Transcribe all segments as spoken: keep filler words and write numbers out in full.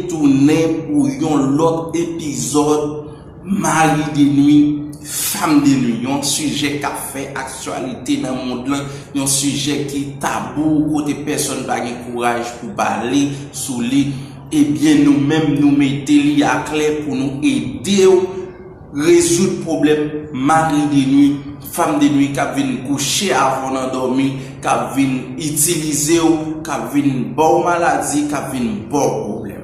tounen pou yon lòt epizòd Mari de nwi, fanm de nwi, yon sijè k ap fè aktyalite nan mond lan, yon sijè ki tabou kote pèsonn pa gen kouraj pou pale sou li. Ebyen, nou menm, nou mete li aklè pou nou ede w rezoud pwoblèm mari de nwi, fanm de nwi k ap vin kouche avè w nan dòmi, k ap vin itilize w, k ap vin ba w maladi, k ap vin ba w pwoblèm.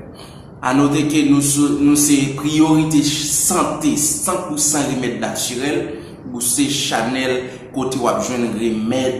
A note ke nou se, nou se Priyorite Sante, san pou san remèd natirèl. Ou se chanèl kote w ap jwenn remèd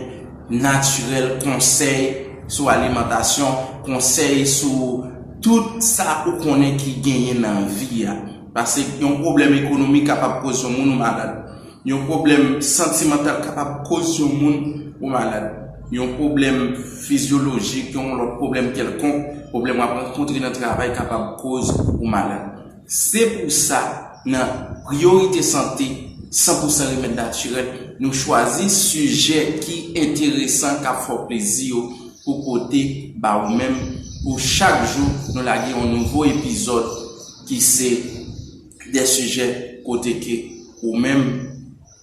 natirèl, konsèy sou alimantasyon, konsèy sou tout sa ou konnen ki genyen nan vi a. Paske yon pwoblèm ekonomik kapab koz yon moun ou malad. Yon pwoblèm santimantal kapab koz yon moun ou malad. Yon pwoblèm fizyolojik, yon lòt pwoblèm kèlkonk, pwoblèm w ap rankontre nan travay kapab koz ou malad. Se pou sa, nan Priyorite Sante, san pou san remèd natirèl, nou chwazi sijè ki enteresan, k ap fè w plezi yo, pou pote ba ou menm, pou chak jou nou lage yon nouvo epizòd ki se de sijè kote ke ou menm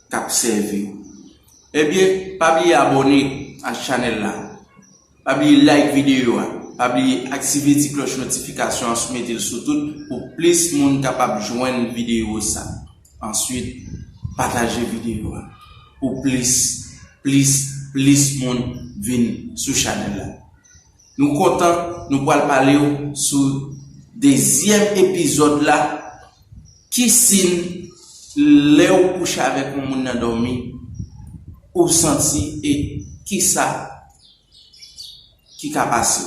k ap sèvi w. Ebyen, pa bliye abòne ak chanèl la. Pa bliye like videyo a. Pa bliye aktive ti klòch notifikasyon an, sou mete l sou tout pou plis moun kapab jwenn videyo sa. Answit, pataje videyo a pou plis, plis, plis moun vin sou chanèl la. Nou kontan, nou pral pale w sou dezyèm epizòd la. Ki siy lè w kouche avèk yon moun nan dòmi, ou santi e kisa ki ka pase?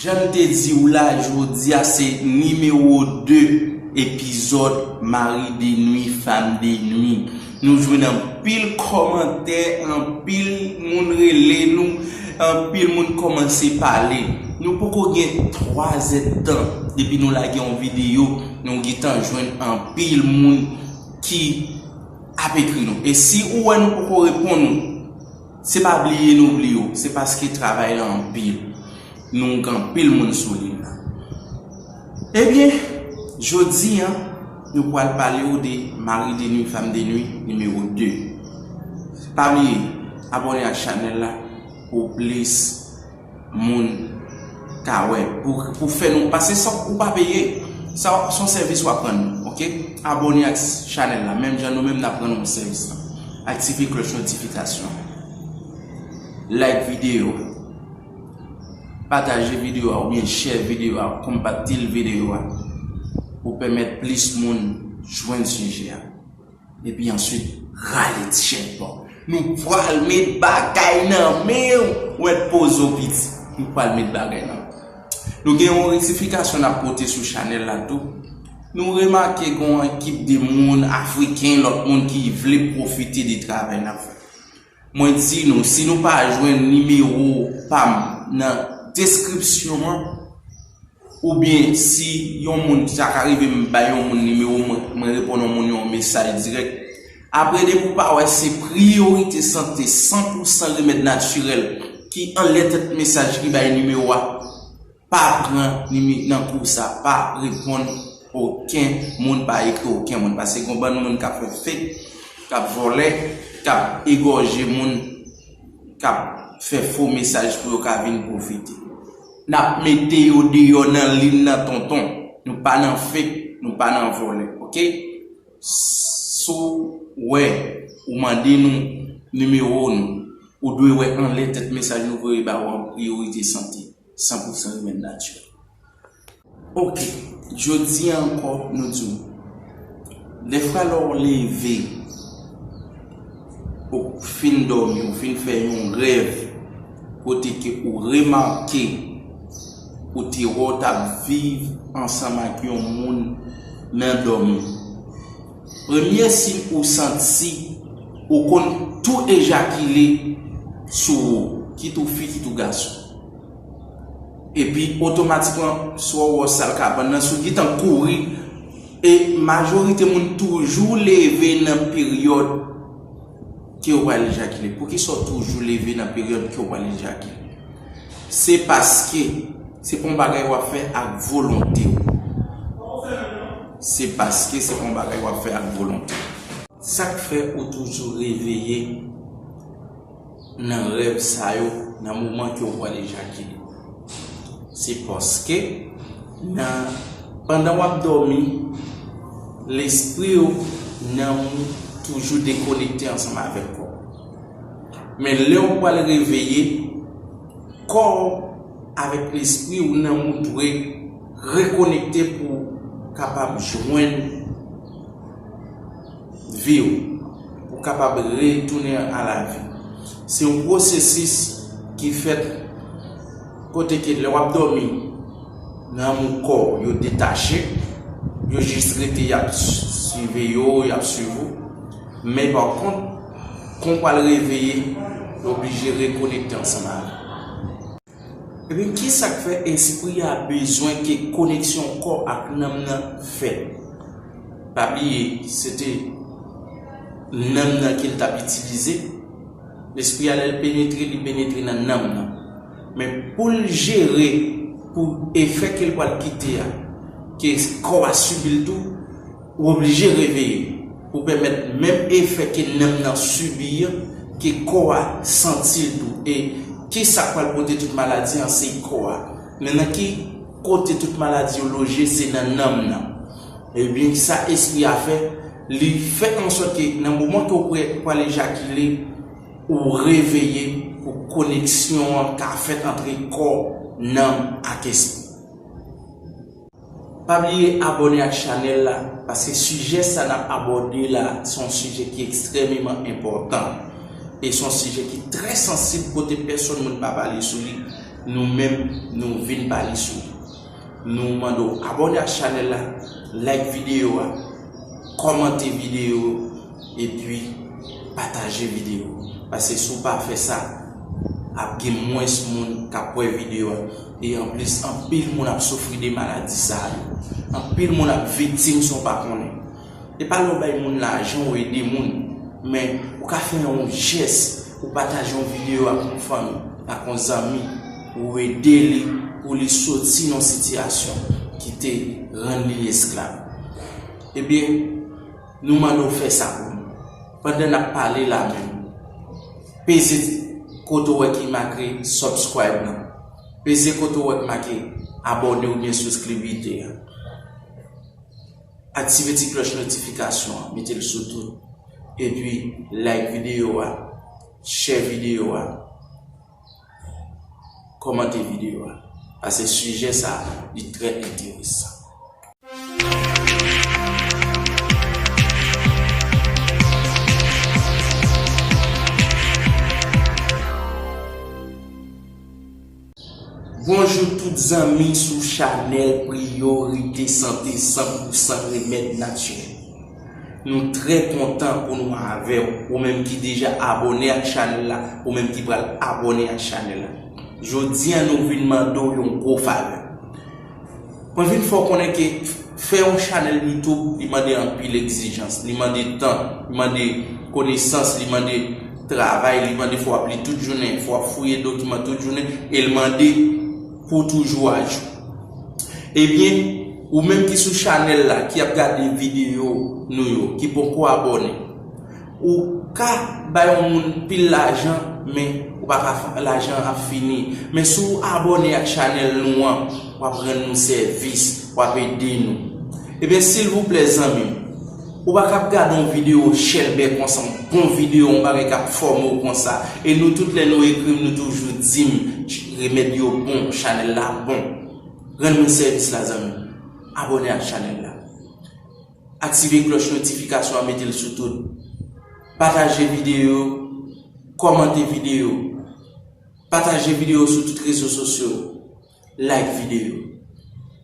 Jan m te di w la, jodi a se nimewo de epizòd Mari de nwi, fanm de nwi. Nou jwenn anpil kòmantè, anpil moun rele nou, anpil moun kòmanse pale. Nou poko gen twa zèdtan depi nou lage yon videyo, nou gentan jwenn anpil moun ki ap ekri nou. E si ou wè nou poko reponn ou, se pa bliye nou bliye w, se paske travay la anpil. Nou gen anpil moun sou liy la. Ebyen, jodi a, nou pral pale w de Mari de nwi, fanm de nwi, nimewo de. Pa bliye, abòne ak chanèl la pou plis moun ka wè. Pou, pou fè nou, paske sa ou pa peye, sa se yon sèvis w ap rann nou, oke? Abòne ak chanèl la, menm jan nou menm n ap rann nou sèvis la. Aktive klòch notifikasyon. Like videyo a. Pataje videyo a oubyen share videyo a, konpatil videyo a pou pèmèt plis moun jwenn sijè a. Epi answit, rale ti chèn pa w. Nou pral met bagay nan men w, wè pozo piti. Nou pral met bagay nan men w. Nou gen yon rektifikasyon n ap pote sou chanèl la tou. Nou remake gen yon ekip de moun, Afriken, lòt moun ki vle pwofite de travay n ap fè. Mwen di nou, si nou pa jwenn nimewo pa m nan deskripsyon an, oubyen si yon moun, sa ka rive m bay yon moun nimewo, mwen, mwen reponn yon moun yon mesaj dirèk. Apre, depi w pa wè se Priyorite Sante, san pou san remèd natirèl ki anlè tèt mesaj ki bay nimewo a, pa pran nime-, nan kou sa, pa reponn okenn moun, pa ekri okenn moun. Paske gen yon bann moun k ap fè fake, k ap vòlè, k ap egòje moun, k ap fè fo mesaj pou yo ka vin pwofite. N ap mete yo deyò nan liy nan, tonton. Nou pa nan fake, nou pa nan vòlè, oke? Si w wè, ou mande nou nimewo nou, ou dwe wè anlè tèt mesaj nou voye ba ou an, Priyorite Sante, san pou san remèd natirèl. Oke, jodi a ankò, nou di w, dèfwa lè w leve, ou fin dòmi, ou fin fè yon rèv, kote ke ou remake, ou te wè w t ap viv ansanm ak yon moun nan dòmi. Premye siy ou santi, ou konn tou ejakile sou ou, kit ou fi, kit ou gason. Epi, otomatikman, si w wè w sal kabann nan, si w gentan kouri, E majorite moun toujou leve nan peryòd ke yo pral ejakile. Poukisa w toujou leve nan peryòd ke w pral ejakile? Se paske se pa yon bagay w ap fè ak volonte w. Se paske se pa yon bagay w ap fè ak volonte w. Sa k fè ou toujou reveye nan rèv sa yo nan moman ke w pral ejakile? Se paske nan, pandan w ap dòmi, lespri w, nanm ou toujou dekonekte ansanm avèk kò w. Men lè w pral reveye, kò w avèk lespri w, nanm ou dwe rekonekte pou w kapab jwenn vi w, pou w kapab retounen a la vi. Se yon pwosesis ki fèt kote ke lè w ap dòmi, nanm ou, kò w, yo detache, yo jis rete, y ap siveye w, y ap swiv ou. Men pa kont, kon w pral reveye, yo oblije rekonekte ansanm avè w. Ebyen, ki sa k fè espri a bezwen ke koneksyon kò ak nanm nan fèt? Pa bliye, se te nanm nan ke l t ap itilize. Lespri a, lè l penetre, li penetre nan nanm nan. Men pou l jere, pou efè ke l pral kite a, ke kò a sibi l tou, ou oblije reveye pou pèmèt menm efè ke nanm nan sibi an, ke kò a santi l tou. E ki sa k pral pote tout maladi an? Se kò a. Men nan ki kote tout maladi yo loje? Se nan nanm nan. Ebyen, sa espri a fè, li fè ansòt ke nan moman ke w pre-, pral ejakile, ou reveye pou koneksyon an ka fèt antre kò, nanm ak espri. Pa bliye abòne ak chanèl la, paske sijè sa n ap abòde la, se yon sijè ki ekstrèmeman enpòtan. E se yon sijè ki trè sansib kote pèsonn moun pa pale sou li, nou menm, nou vin pale sou li. Nou mande w abòne ak chanèl la, like videyo a, kòmante videyo, epi pataje videyo. Paske si w pa fè sa, ap gen mwens moun k ap wè videyo a. E anplis, anpil moun ap soufri de maladi sa yo. Anpil moun ap viktim san w pa konnen. E pa lè w bay moun lajan, w ede moun, men ou ka fè yon jès, ou pataje yon videyo ak yon fanmi, ak yon zanmi, ou ede li pou li soti nan yon sitiyasyon ki te rann li esklav. Ebyen, nou mande w fè sa pou nou. Pandan n ap pale la menm, peze kote w wè ki make subscribe nan. Peze kote w wè ki make abòne oubyen souskribite a. Aktive ti klòch notifikasyon an, mete l sou tout. Epi, like videyo a, share videyo a, kòmante videyo a. Paske sijè sa a, li trè enteresan. Bonjou tout zanmi sou chanèl Priyorite Sante san pou san remèd natirèl. Nou trè kontan pou nou avè w, ou menm ki deja abòne ak chanèl la, ou menm ki pral abòne ak chanèl la. Jodi a, nou vin mande w yon gwo favè. Mwen vin fè w konnen ke fè yon chanèl YouTube, li mande anpil egzijans, li mande tan, li mande konesans, li mande travay, li mande fò w ap li tout jounen, fò w ap fouye dokiman tout jounen, e l mande pou w toujou ajou. Ebyen, ou menm ki sou chanèl la, ki ap gade videyo nou yo, ki poko abòne, ou ka bay yon moun pil lajan, men ou pa ka fè, lajan an ap fini. Men si w abòne ak chanèl nou an, w ap rann nou sèvis, w ap ede nou. Ebyen, silvouplè, zanmi m, ou pa ka ap gade yon videyo chèlbè konsa, yon bon videyo, yon bagay k ap fòme w konsa. E nou tout, lè nou ekri m, nou toujou di m, remèd yo bon, chanèl la bon. Rann mwen sèvis la, zanmi m. Abòne ak chanèl la. Aktive klòch notifikasyon an, mete l sou tout. Pataje videyo, kòmante videyo. Pataje videyo sou tout rezo sosyo. Like videyo.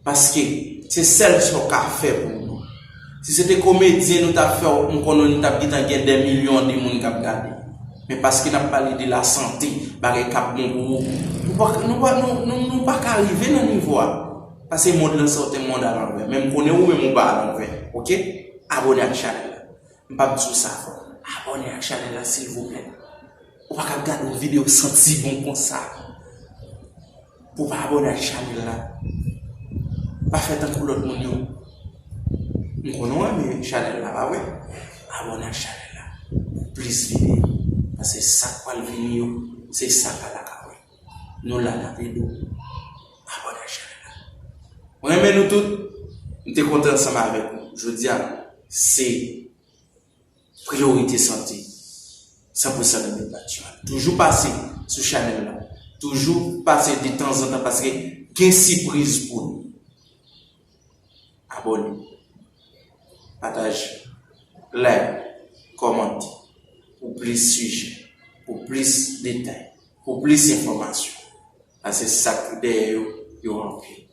Paske se sèl sa w ka fè pou nou. Si se te komedyen nou t ap fè, m konnen nou t ap gentan gen dè milyon de moun k ap gade. Men paske n ap pale de lasante, bagay k ap bon pou ou, nou pa, nou pa, nou, nou, nou pa ka rive nan nivo a. Paske mond lan se yon mond alanvè. Men m konnen ou menm ou pa alanvè. Ok? Abòne ak chanèl la. M p ap di w sa fò. Abòne ak chanèl la, silvouplè. Ou pa ka ap gade yon videyo santi bon konsa pou w pa abòne ak chanèl la. Pa fè tankou lòt moun yo. M konnen w renmen chanèl la, pa vre? Abòne ak chanèl la pou plis videyo. Paske sa k pral vini yo, se sa k a la ka wè. Nou la n ap ede w. Abòne ak chanèl la. Mwen renmen nou tout. M te kontan ansanm avèk nou. Jodi a, se Priorité Santé, san pou san nan medpatyon. Toujou pase sou chanèl la. Toujou pase detanzantan paske gen sipriz pou nou. Abòne, pataje, like, kòmante pou plis sijè, pou plis detay, pou plis enfòmasyon. Paske sa k dèyè yo, yo anpil.